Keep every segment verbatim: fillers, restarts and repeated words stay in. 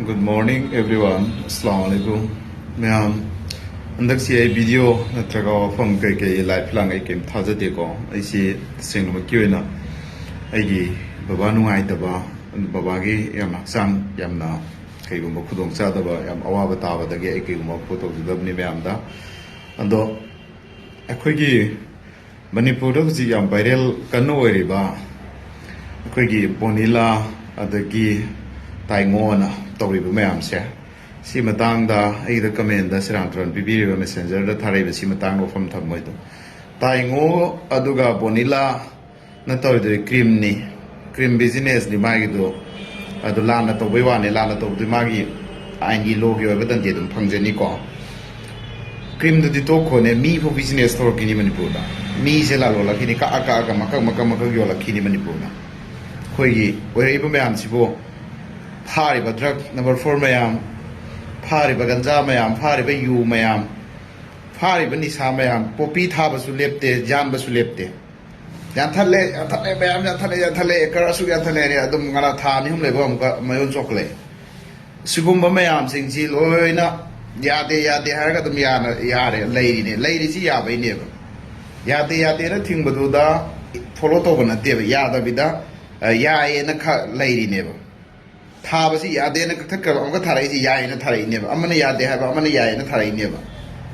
Good morning everyone. ꯑꯁꯂꯥꯃꯨ ꯑꯂꯥꯏꯀꯨꯝ꯫ ꯃꯌꯥꯝ, ꯍꯟꯗꯛꯁꯤ ꯑꯩ ꯚꯤꯗꯤꯑꯣ ꯅꯠꯇ꯭ꯔꯒ ꯋꯥꯐꯝ ꯀꯩꯀꯩ ꯂꯥꯏꯐ ꯂꯥꯡ ꯑꯩ ꯀꯩꯝ ꯊꯥꯖꯗꯦꯀꯣ꯫ ꯑꯩꯁꯤ ꯇꯁꯦꯡꯅꯃꯛꯀꯤ ꯑꯣꯏꯅ ꯑꯩꯒꯤ ꯕꯕꯥ ꯅꯨꯡꯉꯥꯏꯇꯕ, ꯕꯕꯥꯒꯤ ꯌꯥꯝ ꯍꯛꯆꯥꯡ ꯌꯥꯝꯅ ꯀꯩꯒꯨꯝꯕ ꯈꯨꯗꯣꯡ ꯆꯥꯗꯕ, ꯌꯥꯝ ꯑꯋꯥꯕ ꯇꯥꯕꯗꯒꯤ ꯑꯩ ꯀꯩꯒꯨꯝꯕ ꯐꯣꯟ ꯇꯧꯖꯗꯕꯅꯤ ꯃꯌꯥꯝꯗ꯫ ꯑꯗꯣ ꯑꯩꯈꯣꯏꯒꯤ ꯃꯅꯤꯄꯨꯔꯗ ꯍꯧꯖꯤꯛ ꯌꯥꯝ ꯚꯥꯏꯔꯦꯜ ꯀꯟꯅ ꯑꯣꯏꯔꯤꯕ ꯑꯩꯈꯣꯏꯒꯤ ꯕꯣꯅꯤꯂꯥ ꯑꯗꯒꯤ ꯇꯥꯏꯉꯣꯅ ꯇꯧꯔꯤꯕ ꯃꯌꯥꯝꯁꯦ, ꯁꯤ ꯃꯇꯥꯡꯗ ꯑꯩꯒꯤꯗ ꯀꯃꯦꯟꯗ ꯁꯦꯔꯥꯟ ꯇꯨꯔꯥꯟ ꯄꯤꯕꯤꯔꯤꯕ, ꯃꯦꯁꯦꯟꯖꯔꯗ ꯊꯥꯔꯛꯏꯕ, ꯁꯤ ꯃꯇꯥꯡꯗ ꯋꯥꯐꯝ ꯊꯝꯃꯣꯏꯗꯣ꯫ ꯇꯥꯏꯉꯣ ꯑꯗꯨꯒ ꯕꯣꯅꯤꯂꯥꯅ ꯇꯧꯔꯤꯗꯨꯗꯤ ꯀ꯭ꯔꯤꯝꯅꯤ, ꯀ꯭ꯔꯤꯝ ꯕꯤꯖꯤꯅꯦꯁꯅꯤ ꯃꯥꯒꯤꯗꯣ꯫ ꯑꯗꯨ ꯂꯥꯟꯅ ꯇꯧꯕꯩ ꯋꯥꯅꯤ, ꯂꯥꯟꯅ ꯇꯧꯕꯗꯨ ꯃꯥꯒꯤ ꯑꯥꯏꯟꯒꯤ, ꯂꯣꯒꯤ ꯑꯣꯏꯕ ꯗꯟꯗꯤ ꯑꯗꯨꯝ ꯐꯪꯖꯅꯤꯀꯣ꯫ ꯀ꯭ꯔꯤꯝꯗꯨꯗꯤ ꯇꯣꯛꯈꯣꯅꯦ, ꯃꯤꯐꯥꯎ ꯕꯤꯖꯤꯅꯦꯁ ꯇꯧꯔꯛꯈꯤꯅꯤ ꯃꯅꯤꯄꯨꯔꯗ꯫ ꯃꯤꯁꯦ ꯂꯥꯂꯣꯜꯂꯛꯈꯤꯅꯤ, ꯀꯛꯑ ꯀꯛꯑꯒ ꯃꯀꯛ ꯃꯀꯛ ꯃꯀꯛ ꯌꯣꯜꯂꯛꯈꯤꯅꯤ ꯃꯅꯤꯄꯨꯔꯗ꯫ ꯑꯩꯈꯣꯏꯒꯤ ꯑꯣꯏꯔꯛꯏꯕ ꯃꯌꯥꯝꯁꯤꯕꯨ, ꯐꯥꯔꯤꯕ ꯗ꯭ꯔꯒ ꯅꯝꯕꯔ ꯐꯣꯔ ꯃꯌꯥꯝ, ꯐꯥꯔꯤꯕ ꯒꯟꯖꯥ ꯃꯌꯥꯝ, ꯐꯥꯔꯤꯕ ꯌꯨ ꯃꯌꯥꯝ, ꯐꯥꯔꯤꯕ ꯅꯤꯁꯥ ꯃꯌꯥꯝ, ꯄꯣꯄꯤ ꯊꯥꯕꯁꯨ ꯂꯦꯞꯇꯦ, ꯌꯥꯟꯕꯁꯨ ꯂꯦꯞꯇꯦ꯫ ꯌꯥꯟꯊꯠꯂꯦ, ꯌꯥꯟꯊꯠꯂꯦ, ꯃꯌꯥꯝ ꯌꯥꯟꯊꯠꯂꯦ, ꯌꯥꯟꯊꯠꯂꯦ, ꯑꯦꯀꯔ ꯑꯁꯨꯛ ꯌꯥꯟꯊꯠꯂꯦ ꯍꯥꯏꯔꯦ, ꯑꯗꯨꯝ ꯉꯔꯥꯡ ꯊꯥ ꯑꯅꯤ ꯑꯍꯨꯝ ꯂꯩꯕꯒ ꯑꯃꯨꯛꯀ ꯃꯌꯣꯟ ꯆꯣꯛꯈꯠꯂꯛꯑꯦ꯫ ꯁꯤꯒꯨꯝꯕ ꯃꯌꯥꯝꯁꯤꯡꯁꯤ ꯂꯣꯏꯅ ꯌꯥꯗꯦ, ꯌꯥꯗꯦ ꯍꯥꯏꯔꯒ ꯑꯗꯨꯝ ꯌꯥꯅ-, ꯌꯥꯔꯦ, ꯂꯩꯔꯤꯅꯦ꯫ ꯂꯩꯔꯤꯁꯤ ꯌꯥꯕꯩꯅꯦꯕ꯫ ꯌꯥꯗꯦ, ꯌꯥꯗꯦꯅ ꯊꯤꯡꯕꯗꯨꯗ ꯐꯣꯂꯣ ꯇꯧꯕ ꯅꯠꯇꯦꯕ, ꯌꯥꯗꯕꯤꯗ, ꯑ, ꯌꯥꯏꯌꯦꯅ ꯈ-, ꯂꯩꯔꯤꯅꯦꯕ꯫ ꯊꯥꯕꯁꯤ ꯌꯥꯗꯦꯅ ꯀꯛꯊꯠꯈ꯭ꯔꯕ, ꯑꯃꯨꯛꯀ ꯊꯥꯔꯛꯏꯁꯤ ꯌꯥꯏꯌꯦꯅ ꯊꯥꯔꯛꯏꯅꯦꯕ, ꯑꯃꯅ ꯌꯥꯗꯦ ꯍꯥꯏꯕ, ꯑꯃꯅ ꯌꯥꯏꯌꯦꯅ ꯊꯥꯔꯛꯏꯅꯦꯕ꯫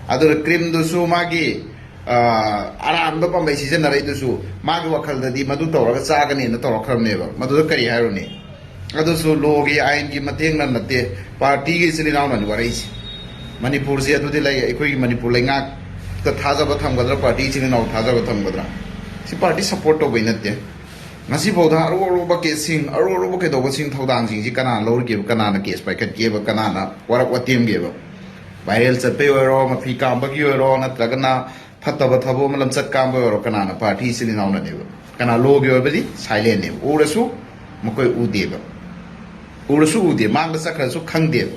ꯑꯗꯨꯅ ꯀ꯭ꯔꯤꯝꯗꯨꯁꯨ ꯃꯥꯒꯤ, ꯑ, ꯑꯔꯥꯟꯕ ꯄꯥꯝꯕꯩ ꯁꯤꯖꯤꯟꯅꯔꯛꯏꯗꯨꯁꯨ, ꯃꯥꯒꯤ ꯋꯥꯈꯜꯗꯗꯤ ꯃꯗꯨ ꯇꯧꯔꯒ ꯆꯥꯒꯅꯦꯅ ꯇꯧꯔꯛꯈ꯭ꯔꯕꯅꯦꯕ꯫ ꯃꯗꯨꯗ ꯀꯔꯤ ꯍꯥꯏꯔꯨꯅꯤ? ꯑꯗꯨꯁꯨ ꯂꯣꯒꯤ, ꯑꯥꯏꯟꯒꯤ ꯃꯇꯦꯡꯅ ꯅꯠꯇꯦ, ꯄꯥꯔꯇꯤꯒꯤ ꯏꯆꯤꯜ ꯏꯅꯥꯎꯅꯅꯤ ꯋꯥꯔꯛꯏꯁꯦ꯫ ꯃꯅꯤꯄꯨꯔꯁꯦ ꯑꯗꯨꯗꯤ ꯂꯩ, ꯑꯩꯈꯣꯏꯒꯤ ꯃꯅꯤꯄꯨꯔ ꯂꯩꯉꯥꯛꯇ ꯊꯥꯖꯕ ꯊꯝꯒꯗ꯭ꯔꯥ, ꯄꯥꯔꯇꯤ ꯏꯆꯤꯜ ꯏꯅꯥꯎ ꯊꯥꯖꯕ ꯊꯝꯒꯗ꯭ꯔꯥ? ꯁꯤ ꯄꯥꯔꯇꯤ ꯁꯞꯄꯣꯔꯠ ꯇꯧꯕꯩ ꯅꯠꯇꯦ꯫ ꯉꯁꯤꯐꯥꯎꯗ ꯑꯔꯨ ꯑꯔꯨꯕ ꯀꯦꯁꯁꯤꯡ, ꯑꯔꯨ ꯑꯔꯨꯕ ꯀꯩꯗꯧꯕꯁꯤꯡ, ꯊꯧꯗꯥꯡꯁꯤꯡꯁꯤ ꯀꯅꯥꯅ ꯂꯧꯔꯤꯒꯦꯕ? ꯀꯅꯥꯅ ꯀꯦꯁ ꯄꯥꯏꯈꯠꯀꯦꯕ? ꯀꯅꯥꯅ ꯋꯥꯔꯛ ꯋꯥꯇꯦꯝꯒꯦꯕ? ꯚꯥꯏꯔꯦꯜ ꯆꯠꯄꯩ ꯑꯣꯏꯔꯣ, ꯃꯐꯤ ꯀꯥꯝꯕꯒꯤ ꯑꯣꯏꯔꯣ, ꯅꯠꯇ꯭ꯔꯒꯅ ꯐꯠꯇꯕ ꯊꯕꯛ ꯑꯃ ꯂꯝꯆꯠ ꯀꯥꯝꯕ ꯑꯣꯏꯔꯣ, ꯀꯅꯥꯅ? ꯄꯥꯔꯇꯤ ꯏꯆꯤꯜ ꯏꯅꯥꯎꯅꯅꯦꯕ꯫ ꯀꯅꯥ? ꯂꯣꯒꯤ ꯑꯣꯏꯕꯗꯤ ꯁꯥꯏꯂꯦꯟꯅꯦꯕ꯫ ꯎꯔꯁꯨ ꯃꯈꯣꯏ ꯎꯗꯦꯕ꯫ ꯎꯔꯁꯨ ꯎꯗꯦ, ꯃꯥꯡꯗ ꯆꯠꯈ꯭ꯔꯁꯨ ꯈꯪꯗꯦꯕ꯫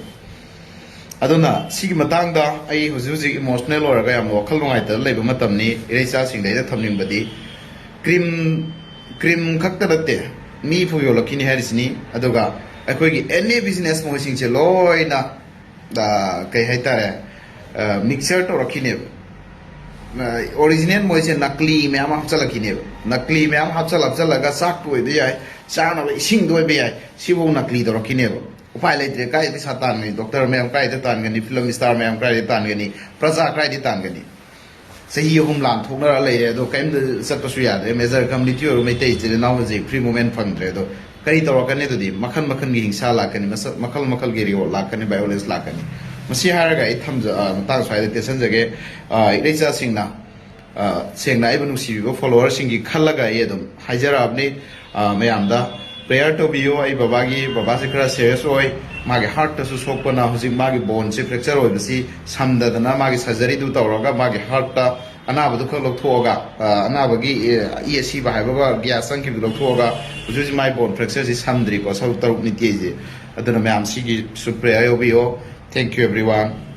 ꯑꯗꯨꯅ ꯁꯤꯒꯤ ꯃꯇꯥꯡꯗ ꯑꯩ ꯍꯧꯖꯤꯛ ꯍꯧꯖꯤꯛ ꯏꯃꯣꯁꯅꯦꯜ ꯑꯣꯏꯔꯒ ꯌꯥꯝꯅ ꯋꯥꯈꯜ ꯅꯨꯡꯉꯥꯏꯇꯗꯅ ꯂꯩꯕ ꯃꯇꯝꯅꯤ꯫ ꯏꯔꯩꯆꯥꯁꯤꯡꯗ ꯑꯩꯅ ꯊꯝꯅꯤꯡꯕꯗꯤ, ꯀ꯭ꯔꯤꯝ, ꯀ꯭ꯔꯤꯝ ꯈꯛꯇ ꯅꯠꯇꯦ, ꯃꯤ ꯐꯥꯎ ꯌꯣꯜꯂꯛꯈꯤꯅꯤ ꯍꯥꯏꯔꯤꯁꯤꯅꯤ꯫ ꯑꯗꯨꯒ ꯑꯩꯈꯣꯏꯒꯤ ꯑꯦꯅꯤ ꯕꯤꯖꯤꯅꯦꯁ ꯃꯣꯏꯁꯤꯡꯁꯦ ꯂꯣꯏꯅ, ꯑ, ꯀꯩ ꯍꯥꯏꯇꯥꯔꯦ, ꯃꯤꯛꯁꯆꯔ ꯇꯧꯔꯛꯈꯤꯅꯦꯕ꯫ ꯑꯣꯔꯤꯖꯤꯅꯦꯜ ꯃꯣꯏꯁꯦ ꯅꯀꯂꯤ ꯃꯌꯥꯝ ꯑꯃ ꯍꯥꯞꯆꯤꯜꯂꯛꯈꯤꯅꯦꯕ꯫ ꯅꯀꯂꯤ ꯃꯌꯥꯝ ꯍꯥꯞꯆꯤꯜ ꯍꯥꯞꯆꯤꯜꯂꯒ ꯆꯥꯛꯇ ꯑꯣꯏꯕ ꯌꯥꯏ, ꯆꯥꯅꯕ ꯏꯁꯤꯡꯗ ꯑꯣꯏꯕ ꯌꯥꯏ, ꯁꯤꯐꯧ ꯅꯀꯂꯤ ꯇꯧꯔꯛꯈꯤꯅꯦꯕ꯫ ꯎꯄꯥꯏ ꯂꯩꯇ꯭ꯔꯦ꯫ ꯀꯥꯏꯗ ꯄꯩꯁꯥ ꯇꯥꯟꯒꯅꯤ? ꯗꯣꯛꯇꯔ ꯃꯌꯥꯝ ꯀꯥꯏꯗ ꯇꯥꯟꯒꯅꯤ? ꯐꯤꯂꯝ ꯏꯁꯇꯥꯔ ꯃꯌꯥꯝ ꯀꯥꯏꯗ ꯇꯥꯟꯒꯅꯤ? ꯄ꯭ꯔꯖꯥ ꯀꯥꯏꯗ ꯇꯥꯟꯒꯅꯤ? ꯆꯍꯤ ꯑꯍꯨꯝ ꯂꯥꯟ ꯊꯣꯛꯅꯔ ꯂꯩꯔꯦ, ꯑꯗꯣ ꯀꯔꯤꯝꯇ ꯆꯠꯄꯁꯨ ꯌꯥꯗ꯭ꯔꯦ꯫ ꯃꯦꯖꯔ ꯀꯝꯃꯨꯅꯤꯇꯤ ꯑꯣꯏꯔꯣ, ꯃꯩꯇꯩ ꯏꯆꯤꯜ ꯏꯅꯥꯎꯁꯤꯡ ꯐ꯭ꯔꯤ ꯃꯨꯚꯃꯦꯟ ꯐꯪꯗ꯭ꯔꯦ꯫ ꯑꯗꯣ ꯀꯔꯤ ꯇꯧꯔꯛꯀꯅꯤ? ꯑꯗꯨꯗꯤ ꯃꯈꯜ ꯃꯈꯜꯒꯤ ꯍꯤꯡꯁꯥ ꯂꯥꯛꯀꯅꯤ, ꯃꯁꯛ ꯃꯈꯜ ꯃꯈꯜꯒꯤ ꯔꯤꯑꯣꯠ ꯂꯥꯛꯀꯅꯤ, ꯚꯥꯏꯑꯣꯂꯦꯟꯁ ꯂꯥꯛꯀꯅꯤ꯫ ꯃꯁꯤ ꯍꯥꯏꯔꯒ ꯑꯩ ꯊꯝꯖ-, ꯑ, ꯃꯇꯥꯡ ꯁ꯭ꯋꯥꯏꯗ ꯇꯦꯟꯁꯤꯟꯖꯒꯦ꯫ ꯑ, ꯏꯔꯩꯆꯥꯁꯤꯡꯅ, ꯑ, ꯁꯦꯡꯅ ꯑꯩꯕꯨ ꯅꯨꯡꯁꯤꯕꯤꯕ ꯐꯣꯂꯣꯋꯔꯁꯤꯡꯒꯤ ꯈꯜꯂꯒ ꯑꯩ ꯑꯗꯨꯝ ꯍꯥꯏꯖꯔꯛꯑꯕꯅꯤ꯫ ꯑ, ꯃꯌꯥꯝꯗ ꯄ꯭ꯔꯦꯌꯔ ꯇꯧꯕꯤꯌꯨ꯫ ꯑꯩ ꯕꯕꯥꯒꯤ, ꯕꯕꯥꯁꯦ ꯈꯔ ꯁꯦꯔꯤꯌꯁ ꯑꯣꯏ, ꯃꯥꯒꯤ ꯍꯥꯔꯠꯇꯁꯨ ꯁꯣꯛꯄꯅ ꯍꯧꯖꯤꯛ ꯃꯥꯒꯤ ꯕꯣꯟꯁꯦ ꯐ꯭ꯔꯦꯛꯆꯔ ꯑꯣꯏꯕꯁꯤ ꯁꯝꯗꯗꯅ ꯃꯥꯒꯤ ꯁꯔꯖꯔꯤꯗꯨ ꯇꯧꯔꯒ ꯃꯥꯒꯤ ꯍꯥꯔꯠꯇ ꯑꯅꯥꯕꯗꯨ ꯈꯛ ꯂꯧꯊꯣꯛꯑꯒ, ꯑ, ꯑꯅꯥꯕꯒꯤ, ꯑ, ꯏ ꯑꯁꯤꯕ ꯍꯥꯏꯕꯒ ꯒ꯭ꯌꯥꯁ ꯆꯪꯈꯤꯕꯗꯨ ꯂꯧꯊꯣꯛꯑꯒ ꯍꯧꯖꯤꯛ ꯍꯧꯖꯤꯛ ꯃꯥꯒꯤ ꯕꯣꯟ ꯐ꯭ꯔꯦꯛꯆꯔꯁꯤ ꯁꯝꯗ꯭ꯔꯤꯀꯣ, ꯁꯔꯨꯛ ꯇꯔꯨꯛ ꯅꯤꯇꯦꯁꯦ꯫ ꯑꯗꯨꯅ ꯃꯌꯥꯝ ꯁꯤꯒꯤꯁꯨ ꯄ꯭ꯔꯦꯌꯔ ꯌꯧꯕꯤꯌꯣ꯫ Thank you everyone꯫